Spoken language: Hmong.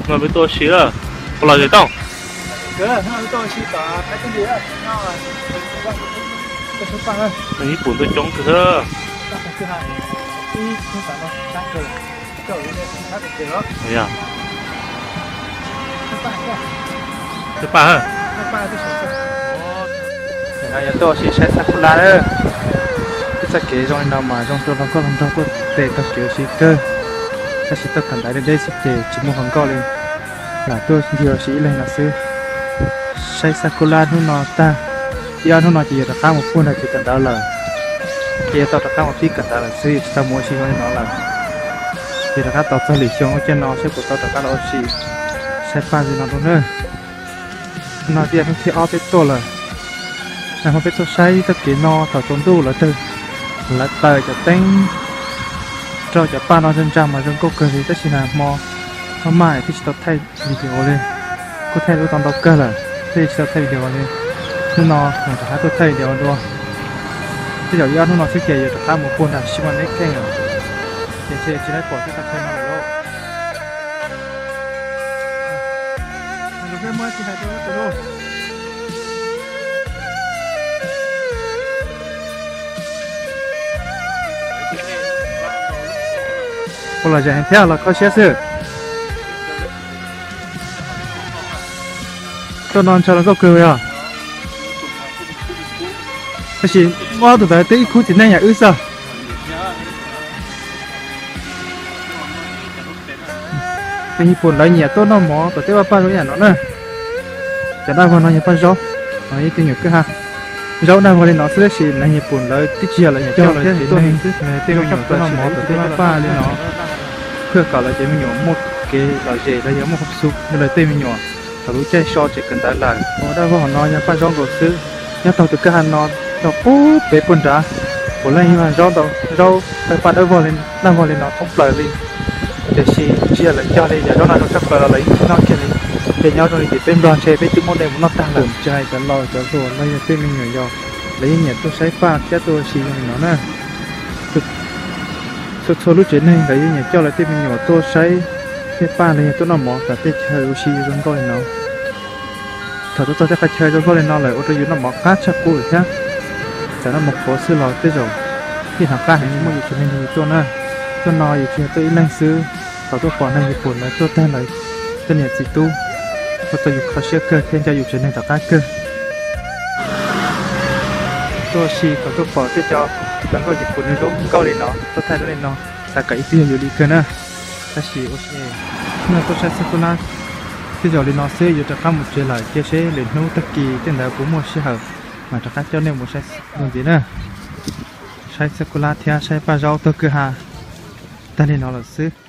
No peb tuaj ua si lawm, puas lom zem tau? Ib pum tuaj coob kawg. Paj, no yog tuaj ua si saib xab kuj lab. Ib txoj kev zoo li no mas zoo rau hluas nkauj hluas nraug tuaj tes taug kev ua si kawg. Tab sis tuaj kawm ntawv deb deb xwb ces tsis muaj hluas nkauj li, lam tuaj ncig ua si ib leeg no xwb. Saib xab kuj lab hnub no tag, ib ob hnub no ces yuav rov qab mus puag nram kev kawm ntawv lawm. Ces yuav tau rov qab mus pib kawm ntawv lawm xwb, tsis tau mus ua si zoo li no lawm. Ces rov qab tos txog lwm xyoo ua ciav no saib puas tau rov qab los ua si saib Paj li no rau na. No tias hnub thib ob peb tuaj lawm. Nag hmo peb tuaj saib txoj kev no thaum tsaus ntuj lawv tawm, lawv taws cov teeb rau cov paj no ntsa ntsa mas zoo nkauj kawg li, tab sis nag hmo maj maj thiaj tsis tau thaij video li. Kuj thaij lub tau ntau kawg lawm thiaj tsis tau thaij video li. Hnub no mas rov qab tuaj thaij video dua. Tej zaum ib ob hnub no xwb ces yuav rov qab mus puag nram Sib Maj Neb Kheej lawm, ces ntshe tsis tau pom tej tag kawg no lawm lauj. Puas lom zem heev thiab los kho siab xwb? Tuaj no ntshaw los nkauj kawg li os. Tab sis muaj ob tug ntawd twb ib khub txiv neej yam wb xwb. Neeg Nyij Pooj lawv nyiam tuaj noj mov tom tej vaj paj zoo ib yam no na. Cov dab vog no yog Paj Zaub, ib tug me nyuam kwj ha. Zaub dab vog li no xwb tab sis neeg Nyij Pooj lawv twb tsis yog lawv nyiam coj lawv cov neeg xwb, tej me nyuam tuaj noj mov tom tej vaj paj li no, phwj kom lawv cov me nyuam muaj kev lom zem los yog muaj khuam xu yog lawv tej me nyuam thaum lub caij so tseem kawm ntawv lawm. Ua dab vog no yog Paj Zaub nkaus xwb. Nyob taug tus kwj ha no rau pub pem puag nrad, puav leej yog Zaub ntau, Zaub, Paj dab vog li, dab vog li no thoob plaws li. Tiam sis tsis yog lawv cog li, yog Zaub no zoo tshaj plaws los lawv yeej tsis noj kiag li. Ces nyob zoo li ces peb Nplog ntshe peb twb muab de mus noj tag lawm. Tsis hais cov laus cov hluas los yog tej me nyuam yos, lawv yeej nyiam tuaj saib paj thiab tuaj ua si zoo li no na. Txhua txhua lub tsev neeg nkawd yeej nyiam coj lawv tej me nyuam tuaj saib tej paj los yog tuaj noj mov tom tej chaw ua si zoo nkauj li no. Thaum tuaj txog tej qhov chaw zoo nkauj li no lawm ua rau yus noj mov qab tshaj qub lawm thiab. Txawm noj mov qhuav xwb los tej zaum yeej hnov qab heev li. Muaj yus tsev neeg nrog yus tuaj na, tuaj no yus tsis yog tuaj ib leeg xwb. Thaum tuaj pom neeg Nyij Pooj lawv tuaj tag lawm, tej niam txiv tub, ua rau yus kho siab kawg thiab nco yus tsev neeg tom qab kawg. Tuaj ua si thaum tuaj pom tej cov hluas nkauj Nyij Pooj zoo nkauj li no tuaj thaij li no, xav kom ib txwm yog yus li kawg na. Tab sis ua si, nyob tuaj saib xab kuj lab tej zaum li no xwb, yuav rov qab mus tsev lawm, cia seb lwm hnub tag kis tej ntawd puas muaj sij hawm mas rov qab coj nej mus saib ntxiv na. Saib xab kuj lab thiab saib Paj Zaub tuaj kwj ha tag li no lawm xwb.